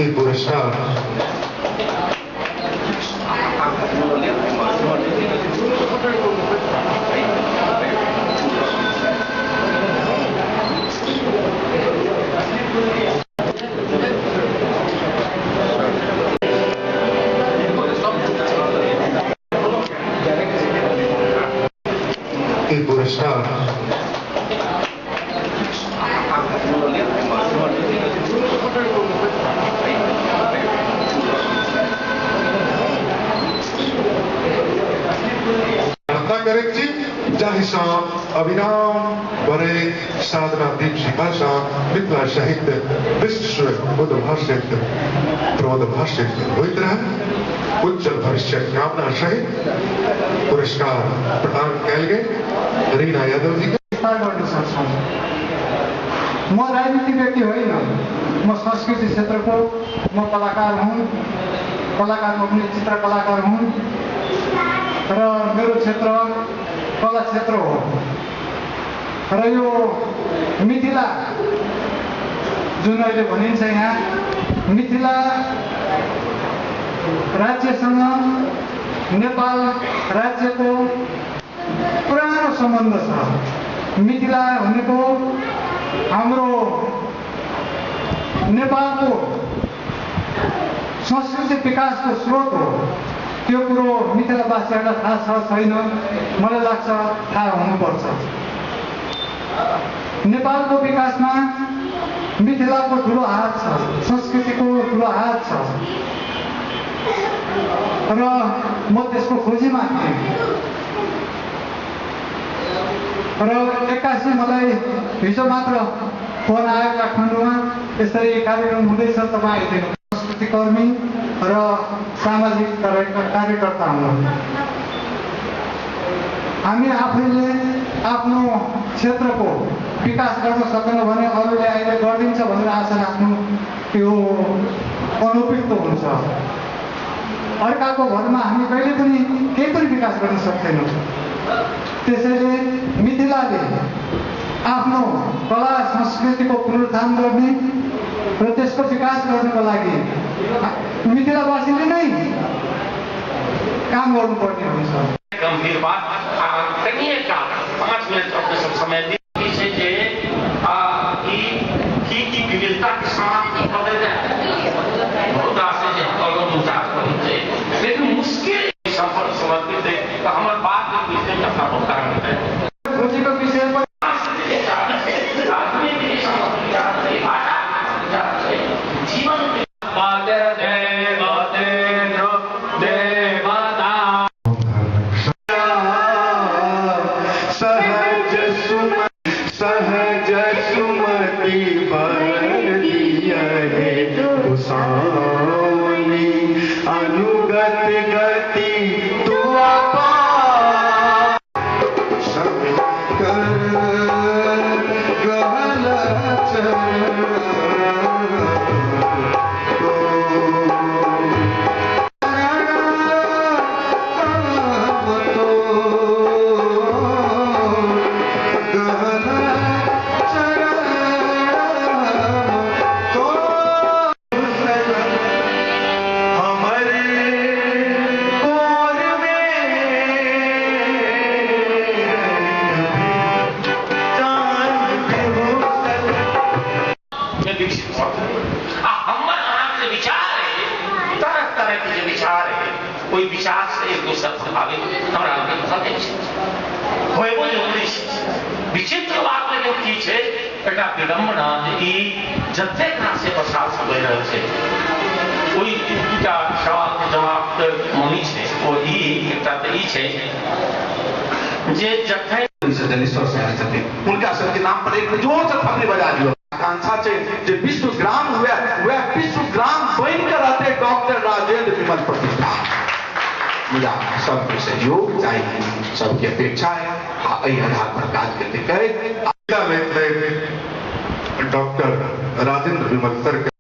के पुरस्कार अभिनव बड़े साधना दीप भाषा मिथिला साहित्य विश्व बुद्ध भाष्य प्रबोध भाष्य होइत रहे उज्जवल भविष्य कामना सहित पुरस्कार प्रदान किया गए रीना यादव जी म राजनीतिक व्यक्ति होइन, म संस्कृति क्षेत्रको म कलाकार हुँ, कलाकारको पनि चित्रकलाकार हुँ र मेरो क्षेत्र कला क्षेत्र हो र यो मिथिला जुन अहिले भनिन्छ यहाँ मिथिला राज्यसँग नेपाल राज्यको पुरानो सम्बन्ध छ। मिथिला भनेको हाम्रो नेपालको संस्कृति विकासको स्रोत हो। त्यो कुरो मिथिलावासीहरूलाई थाहा छ छैन, मलाई लाग्छ थाहा हुनुपर्छ। नेपालको विकासमा मिथिलाको ठुलो हात छ, संस्कृतिको ठुलो हात छ र म त्यसको खोजीमा थिएँ र एक्कासी मलाई हिजो मात्र फोन आयो काठमाडौँमा यसरी कार्यक्रम हुँदैछ, तपाईँ संस्कृतिकर्मी र सामाजिक कार्यकर्ता हुनु। हामी आफैले आफ्नो क्षेत्रको विकास गर्न सकेन भने अरूले अहिले गरिदिन्छ भनेर आशा राख्नु त्यो अनुपयुक्त हुन्छ। अर्काको घरमा हामी कहिले पनि केही पनि विकास गर्न सक्दैनौँ। त्यसैले मिथिलाले आफ्नो कला संस्कृतिको पुनरुत्थान गर्ने र त्यसको विकास गर्नको लागि मिथिलावासीले नै काम गर्नुपर्ने हुन्छ। गंभीर बात करिए का 5 मिनट अपने समय दी की विविधता के साथ बदल जाए बहुत आशा है हम लोग लेकिन मुश्किल सफल समर्पित है तो हमारे बात में विषय का होता है खोजी को विषय पर जीवन कोई विचार से एक दूसरा प्रभावित हमारा विचित्र बात की है एक विडम्बना कि जत्ते से प्रसाद गई है कोई सवाल के जवाब मनी है वो जे जत्थे उनका सबके नाम पर एक जोर से थपड़ी बजा दियो आकांक्षा जो विश्वग्राम हुआ वह विश्वग्राम बन कर रहते डॉक्टर राजेंद्र विमल प्रतिष्ठान मुझा सबके सहयोग चाहिए, सबकी अपेक्षा है आधार पर कार्य करते करें। Doctor Rajendra Bimal sir